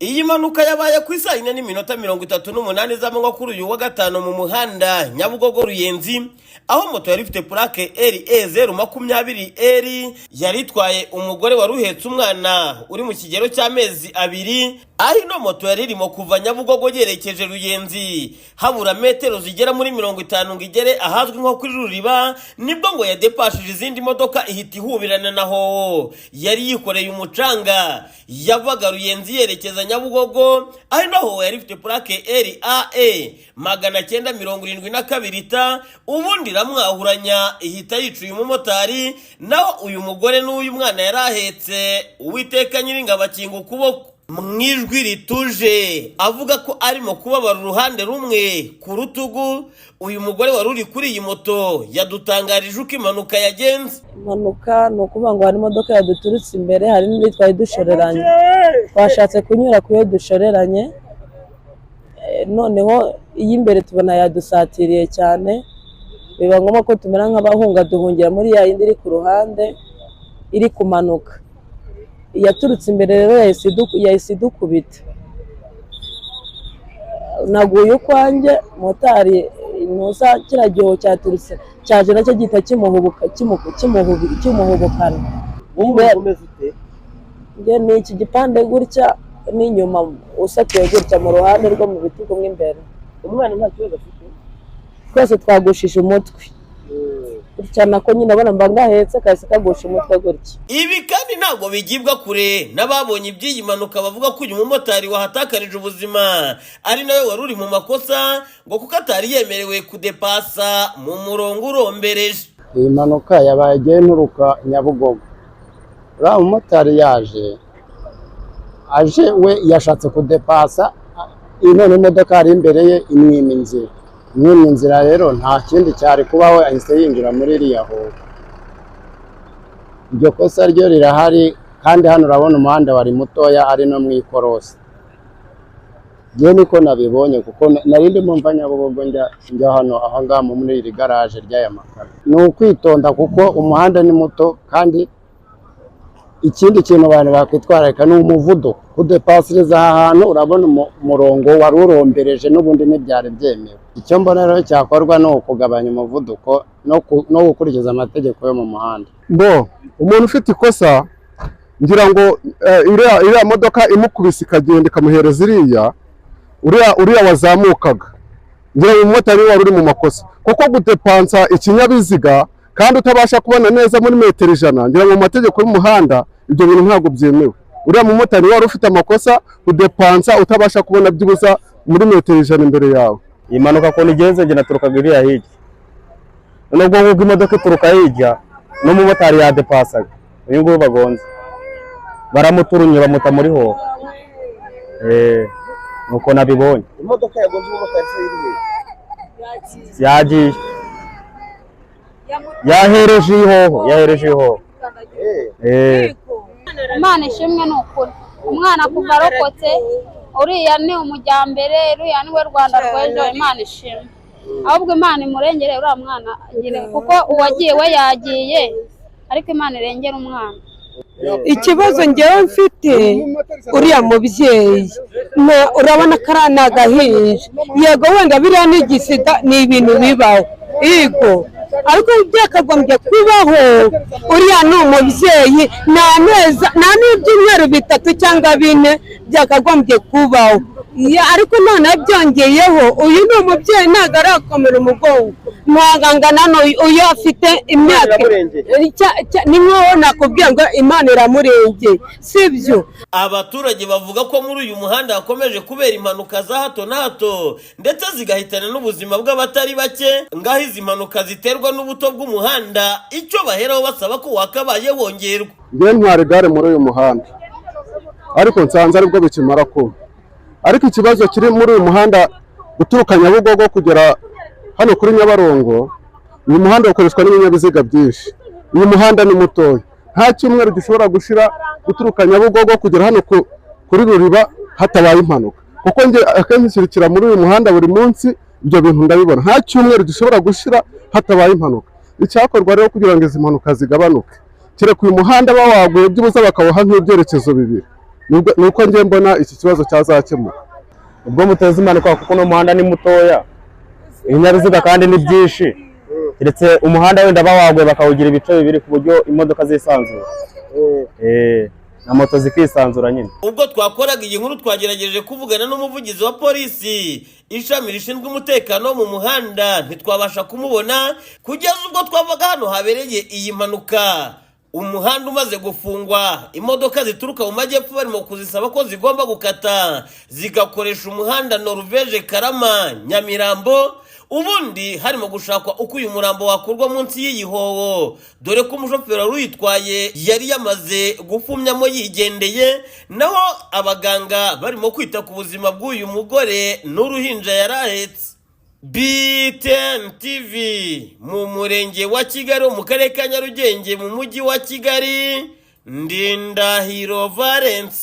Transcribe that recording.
Iyi mpanuka yabaye ku isaa 4:38 z'amanywa kuri uyu wa gatanu mu muhanda Nyabugogo Ruyenzi, aho moto yari ifite purake RE 020 R yari itwaye umugore wari uhetse umwana uri mu kigero cy'amezi 2, aho ino moto yari irimo kuva Nyabugogo yerekeje Ruyenzi, habura metero zigera muri 50 ngo igere ahazwi nko kuri Ruriba, nibwo ngo yadepashije izindi modoka ihita ihubirana na howo yari yikoreye umucanga yavaga Ruyenzi yerekeza Nyabugogo, aho ino howo yari ifite purake RAE 972 T, ubundi iramwahuranya ihita yica uyu mumotari. Naho uyu mugore n'uyu mwana yari ahetse, Uwiteka Nyiringabo akinga ukuboko. Mu ijwi rituje avuga ko arimo kubabara uruhande rumwe ku rutugu, uyu mugore wari uri kuri iyi moto yadutangarije uko impanuka yagenze. Impanuka ni ukuvuga ngo hari imodoka yaduturutse imbere, hari n'indi twari dushoreranye. Twashatse kunyura ku yo dushoreranye, noneho iy'imbere tubona yadusatiriye cyane, biba ngombwa ko tumera nk'abahunga, duhungira muri ya yindi iri ku ruhande iri kumanuka. Iyaturutse imbere rero yahise idukubita, naguye ukwanjye. Motari ntuza kiriya gihu cyaturutse cyaje nacyo gihita kimuhubukana. Wowe umeze ute? Njye ni iki gipande gutya n'inyuma usatuye gutya mu ruhande rwo mu bitugu mo imbere. Umwana nta kibazo afite? Twese twagushije umutwe gutya, nako nyine abona mba ngahetse kahise kagusha umutwe gutya. Ibi kandi ntabwo bigibwa kure n'ababonye iby'iyi mpanuka, bavuga ko uyu mumotari wahatakarije ubuzima ari nawe wari uri mu makosa, ngo kuko atari yemerewe kudepasa mu murongo urombereje. Iyi mpanuka yabaye igihe nturuka Nyabugogo. Uriya mumotari yaje aje, we yashatse kudepasa, none imodoka yari imbere ye imwima inzira. Imwima inzira rero nta kindi cyari kubaho, ahise yinjira muri iriya hoho. Iryo kosa ryo rirahari, kandi hano urabona umuhanda wari mutoya, ari no mu ikorosi. Njyewe niko nabibonye, kuko nari ndimo mva Nyabugogo njya hano aha ngaha muri iri garaje ry'aya makaro. Ni ukwitonda kuko umuhanda ni muto, kandi ikindi kintu abantu bakwitwararika ni umuvuduko. Kudepasiriza aha hantu urabona umurongo wari urombereje, n'ubundi ntibyari byemewe. Icyo mbona rero cyakorwa ni ukugabanya umuvuduko no gukurikiza amategeko yo mu muhanda. Bo umuntu ufite ikosa, ngira ngo iriya modoka imukubise ikagenda ikamuhereza uriya wazamukaga, ngira ngo umumotari wari uri mu makosa, kuko gudepansa ikinyabiziga kandi utabasha kubona neza muri metero 100, ngira ngo mu mategeko y'umuhanda ibyo bintu ntabwo byemewe. Uriya mumotari wari ufite amakosa, kudepansa utabasha kubona byibuza muri metero 100 imbere yawe. Iyi mpanuka ukuntu igenze, njye naturukaga iriya hirya, none ubwo ngubwo imodoka ituruka hirya n'umumotari yadepasaga. Uyu nguyu bagonze baramuturunye, bamuta muri hoho. Nuko nabibonye. Imodoka yagonze umumotari se iri hehe? Yagiye, yahereje ihoho, yahereje ihoho. Imana ishimwe, ni ukuri umwana kuva arokotse, uriya ni umujyambere, uriya ni we Rwanda rw'ejo. Imana ishimwe, ahubwo Imana imurengere uriya mwana agire, kuko uwagiye we yagiye, ariko Imana irengere umwana. Ikibazo ngewe mfite, uriya mubyeyi urabona ko ari ni agahinja. Yego, wenda biriya ni igisida, ni ibintu bibaho, yego, ariko byakagombye kubaho. Uriya ni umubyeyi, nta mezi, nta n'ibyumweru 3 cyangwa 4 byakagombye kubaho. Ariko noneho byongeyeho, uyu ni umubyeyi, ntabwo arakomera umugongo, ntabwo angana n'uyu. Uyu afite imyaka ni nk'aho nakubwiye ngo Imana iramurengeye, sibyo? Abaturage bavuga ko muri uyu muhanda hakomeje kubera impanuka za hato na hato, ndetse zigahitana n'ubuzima bw'abatari bake. Ngaho izi mpanuka ziterwa n'ubuto bw'umuhanda, icyo baheraho basaba ko wakabaye wongerwa. Njyewe ntwara igare muri uyu muhanda, ariko nsanze aribwo bikimara kuba. Ariko ikibazo kiri muri uyu muhanda uturuka Nyabugogo kugera hano kuri Nyabarongo, uyu muhanda ukoreshwa n'ibinyabiziga byinshi. Uyu muhanda ni mutoya, nta cyumweru gishobora gushira guturuka Nyabugogo kugera hano kuri Ruriba hatabaye impanuka, kuko njye akenshi nshyirikira muri uyu muhanda buri munsi, ibyo bintu ndabibona. Nta cyumweru gishobora gushira hatabaye impanuka. Icyakorwa rero kugira ngo izi mpanuka zigabanuke, kereka uyu muhanda bawaguye byibuze bakawuha nk'ibyerekezo bibiri. Nuko njye mbona iki kibazo cyazakemuka. Ubwo muteza impanuka kuko uno muhanda ni mutoya, ibinyabiziga kandi ni byinshi, keretse umuhanda wenda bawaguye bakawugira ibice bibiri ku buryo imodoka zisanzura, na moto zikisanzura nyine. Ubwo twakoraga iyi nkuru, twagerageje kuvugana n'umuvugizi wa polisi ishami rishinzwe umutekano wo mu muhanda, ntitwabasha kumubona kugeza ubwo twavaga hano habereye iyi mpanuka. Umuhanda umaze gufungwa, imodoka zituruka mu majyepfo barimo kuzisaba ko zigomba gukata zigakoresha umuhanda Noruveje Karama Nyamirambo. Ubundi harimo gushakwa uko uyu murambo wakurwa munsi y'iyi howo, dore ko umushoferi wari uyitwaye yari yamaze gufumyamo yigendeye. Naho abaganga barimo kwita ku buzima bw'uyu mugore n'uruhinja yari ahetse. BTN TV mu murenge wa Kigali wo mu karere ka Nyarugenge mu mujyi wa Kigali, Ndindahiro Valence.